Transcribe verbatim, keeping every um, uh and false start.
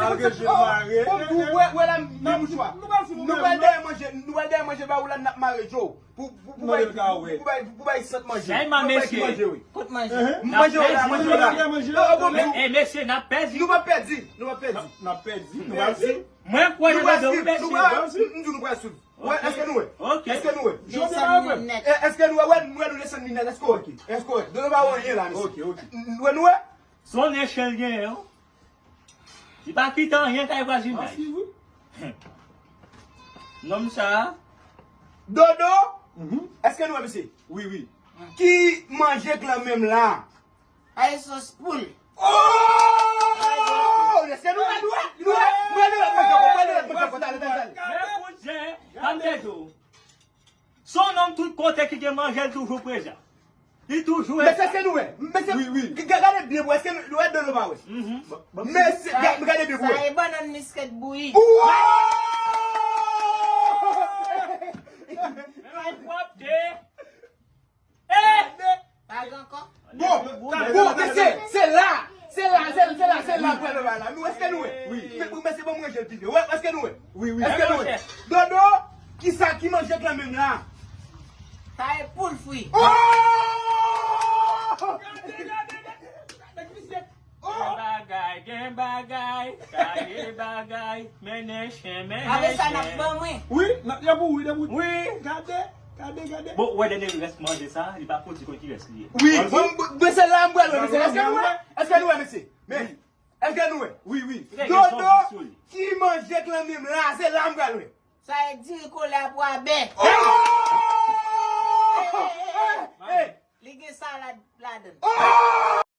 Mare je mare. Bon, nou wè, wè la, men mouchwa. Nou pral dèyè manje, nou pral dèyè manje ba ou la, n ap mare Joe. Pou, pou, pou bay, pou bay, pou bay sant manje. Pou bay ki manje, wi. Kot manje? Manje w la, manje w la. Manje w la. E, mesye, n ap pèdi. Nou p ap pèdi, nou p ap pèdi. N ap pèdi, nou pral swiv. Mwen kwè nou pral swiv, nou pral swiv. M di nou pral swiv. Wè, èske nou wè? Èske nou wè? Jodi a, wè. Èske nou wè? Wè, nou wè nou desann li nèt. Èske w wè? Èske w wè? Dodo pa wè anyen la, mesye. Wè, nou wè? Son echanj genyen, wi. Li pa kite anyen kay vwazinay. Nonm sa a. Dodo, èske nou wè, mesye? Wi, wi. Ki manje k lan menm la? Ay sos poul. Oh! Èske nou wè, nou wè, nou wè, nou wè, nou wè, nou wè, nou wè, nou wè, talè, talè, talè. Men koudje, pa m te di w. Se yon nonm tout kote ki gen manje, l toujou prezan. Li toujou... Mesye, èske nou wè? Mesye, wi, wi. Gade byen pou wè, èske nou wè Dodo pa wè? Mesye, gade byen pou wè. Sa e bannann misket bouyi. Wow! Men yon pwòpte. Eh! Pa gen ankò? Bon, bon, mesye, se la, se la, se, se la, se la pou wè la. Nou, èske nou wè? Wi. Men, men se bon, mwen, je l pi byen. Wè, èske nou wè? Wi, wi. Èske nou wè? Dodo, ki sa ki manje k lan menm la? Sa e poul fri. Oh! Gade, gade, gade, gade, gade, misye. Gen bagay, gen bagay, kale bagay, mennen chen, mennen chen. Avè sa n ap ban mwen. Wi, n ap, y ap ou, wi, y ap ou. Wi. Gade, gade, gade. Bon, ou wè dènye rès manje sa, li pa fouti konn ki rès li ye. Wi, bon, bon, bon, se la m pral wè, mesye. Èske nou wè? Èske nou wè, mesye? Men, èske nou wè? Wi, wi. Dodo, ki manje k lan menm la, se la m pral wè. Sa e diri kole a pwa bè. Oh! Li gen salad ladan l. Oh!